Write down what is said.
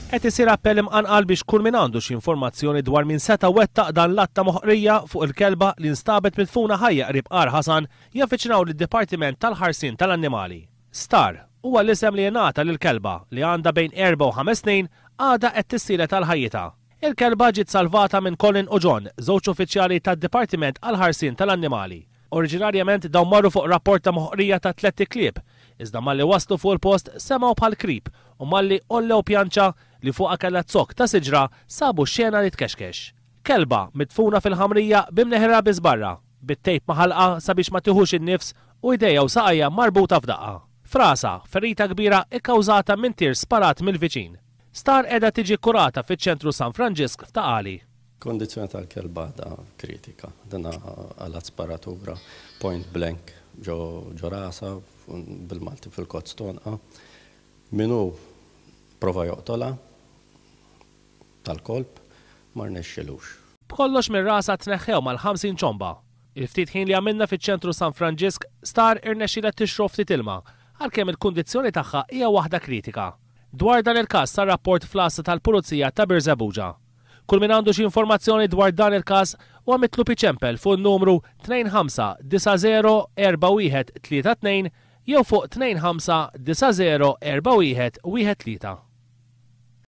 Qed isir appell imqanqal biex kull min għandu xi informazzjoni dwar min seta' wettaq dan l-att ta' moħqrija fuq il-kelba li nstabet midfuna ħajja qrib Għar Ħasan javviċinaw lid-Dipartiment tal-Ħarsien tal-Annimali. Star huwa l-isem li ingħata lill-kelba li għandha bejn erba' u ħames snin għadha qed tissielet għal ħajjitha. Il-kelba ġiet salvata minn Colin u John, żewġ uffiċjali tad-Dipartiment għall-Ħarsien tal-Annimali. Oriġinarjament dawn marru fuq rapport ta' moħqrija ta' tlett iklieb, iżda malli waslu fuq il-post semgħu bħal krib u malli għollew pjanċa li fuqha kellha zokk ta' siġra sabu xena li tkexkex. Kelba midfuna fil-ħamrija b'imneħirha biss barra, bit-tejp ma' ħalqha sabiex ma tiħux in-nifs u jdejha u saqajha marbuta f'daqqa. F'rasha, ferita kbira kkawżata minn tir sparat mill-viċin. Star qiegħda tiġi kkurata fiċ-Ċentru San Franġisk f'Ta' Qali. Kundizzjoni tal-kelba għadha kritika. Dina qalgħet sparatura point blank ġo ġo rasha, bil-Malti fil-kozz t'għonqha. Min hu prova joqtolha tal-kolp ma rnexxilux. B'kollox minn rasha tneħħew mal-50 ċomba. Il-ftit ħin li għamilna fiċ-Ċentru San Franġisk, Star irnexxielha tixrob ftit ilma, għalkemm il-kundizzjoni tagħha hija waħda kritika. Dwar dan il-każ sar rapport fl-Għassa tal-Pulizija ta' Birżebbuġa. Kull min għandu xi informazzjoni dwar dan il-każ huwa mitlub iċempel fuq in-numru 25904132 jew fuq 25904113.